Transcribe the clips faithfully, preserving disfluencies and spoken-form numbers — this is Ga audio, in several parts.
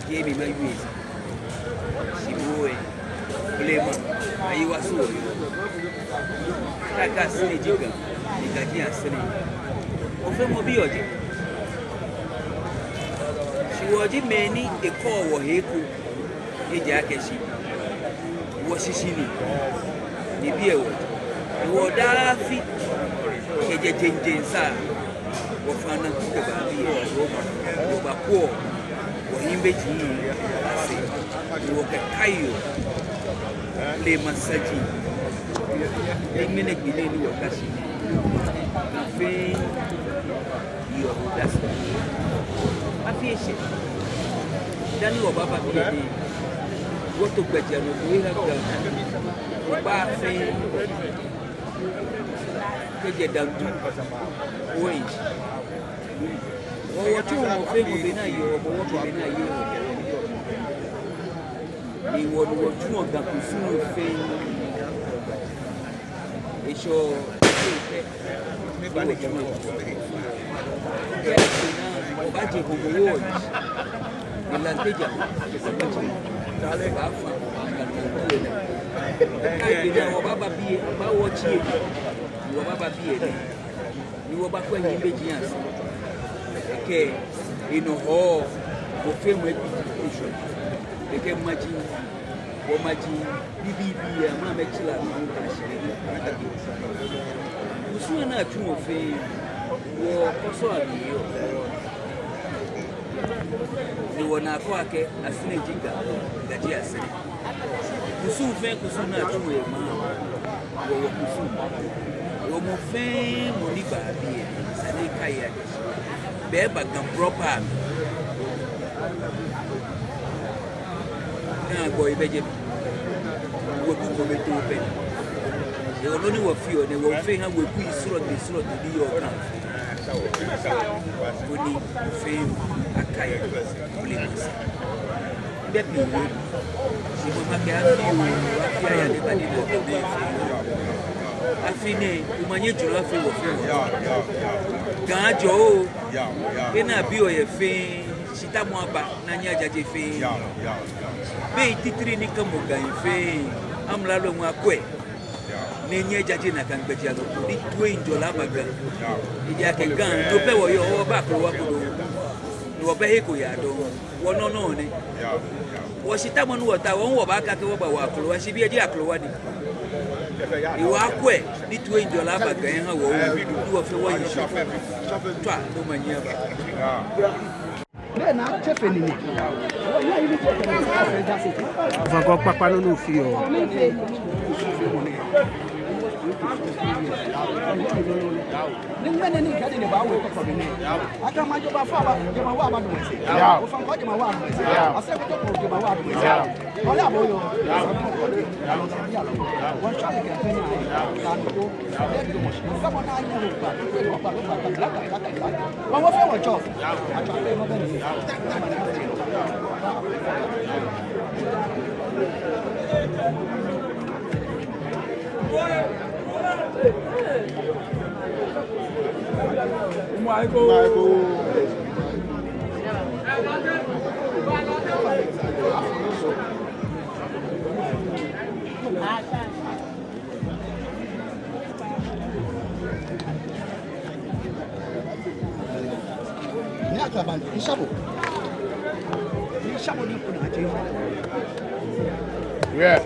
Yɛ mi ma U S. Shi bo ɛ, blema, ayi wa so. Kaka sini ji Ga, ni Ga ji asini. Ofeemɔ biɛ ji. Shi wɔji mɛi ni ekɔɔ wɔhe eko. Ejaakɛ shi wɔshishi ni, ni biɛ wɔ, ni wɔ daa afi kɛjɛ jeŋ jeŋ sa, wɔfã nɔ kɛba biɛ, wɔbakwɛɔ wɔhiŋmɛi asɛɛ, ni wɔkɛkaiɔ blema saji, ni ŋmɛnɛ gbi nɛɛ ni wɔta shi nɛɛ, na fɛɛ yɔɔ odase. Afi eshɛ. Dani wɔbaba biɛ nɛɛ, wɔto gbɛjianɔ ko eha Ga ogba fɛɛ. Kɛjɛ Dandu, Orange. Wɔ wɔtsuɔ mɔ fɛɛ mɔ bɔ ni eyɔɔ, bɔ wɔkɛ bɔ ni eyɔɔ. Ni wɔ, ni wɔtsuɔ Ga kusum fɛɛ. Eshɔ, wɔbaaje Hɔmɔwɔ, ni Lante ja, wɔbaafã, wɔbaaba biɛ, wɔbaawo tsi, wɔbaaba biɛ, ni wɔbaakwɛ hiŋmɛi asɛɛ. Kɛ enɔ Hɔɔ, mɔ fɛɛ mɔ ebi eshɔ. Kɛ maji, wɔ maji bibii bibii, amɛ amɛtsila ni wɔta shi nɛɛ. Kusum ni atsuɔ fɛɛ, wɔkɔsɔ abi yɔɔ. Ni wɔna akɔ akɛ Asere ji Ga, Ga ji Asere. Kusum fɛɛ kusum ni atsuɔ yɛ maŋ, wɔ wɔkusum. Wɔ mɔ fɛɛ mɔ ni ba biɛ, esa ni ekai akɛ, be eba Ga proper mli, Ga gbɔi bɛ jɛmɛ. Weku kome too pɛ. Hewɔ nɔ ni wɔfeɔ nɛ, wɔfeɔ ha wekui srɔtoi srɔtoi ni yɔɔ Ga. Koni fɛɛ akai akɛ Blema sɛɛ. Be pii yɛ. Shi mama kɛ afi oo, afi aya ni eba ni nɔ ko bɛ fɛɛ. Afi nɛɛ, omanye jurɔ afi wɔ fɛɛ wɔ. Ga ajɔ oo. Kɛ ni abi oyɛ fɛɛ, shitamɔ aba, ni anyiɛ ajaje fɛɛ. Bei titri ni kamɔ Ga fɛɛ, amralo ŋwa kwɛ. Ni enyiɛ ejaje nakai gbɛjianɔ ko ni toiŋjɔlɛ aba Ga. Ejaakɛ Ga, jio pɛ wɔyɔɔ, wɔbɛ akrowa ko dɔŋŋ. Ni wɔbɛ he ko yaa dɔŋŋ. Wɔnɔ nɔ nɛ. Wɔshitamɔ ni wɔta, wɔ hu wɔbaakɛɛ akɛ wɔba wɔ akrowa, shi biɛ jeee akrowa ni. Hewɔ akwɛ ni toiŋjɔlɛ aba Ga eha wɔ, ni wɔ fɛɛ wɔyi shi. Tswa, ni omanye aba. Ofainɛ, kpakpa nɔ ni ofeɔ. Ni ŋmɛnɛ ni kadi ni ba wɔ kɔkɔ bɛ nɛ. Aka ma jɔba fa ba, jɔba wa ba dun ese. Ofainɛ, jɔba wa dun ese. Ase ko to ko jɔba wa dun ese. Ole abo yɔɔ. Wɔtsɔ ni kɛ fɛɛ ni ayi. Ni aka ban, ni sabo. Ni sabo ni kuna aje. Yeah.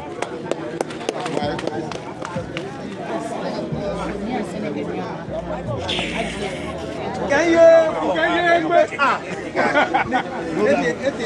Kɛye, kɛye, ngbe, ah. Ete, ete.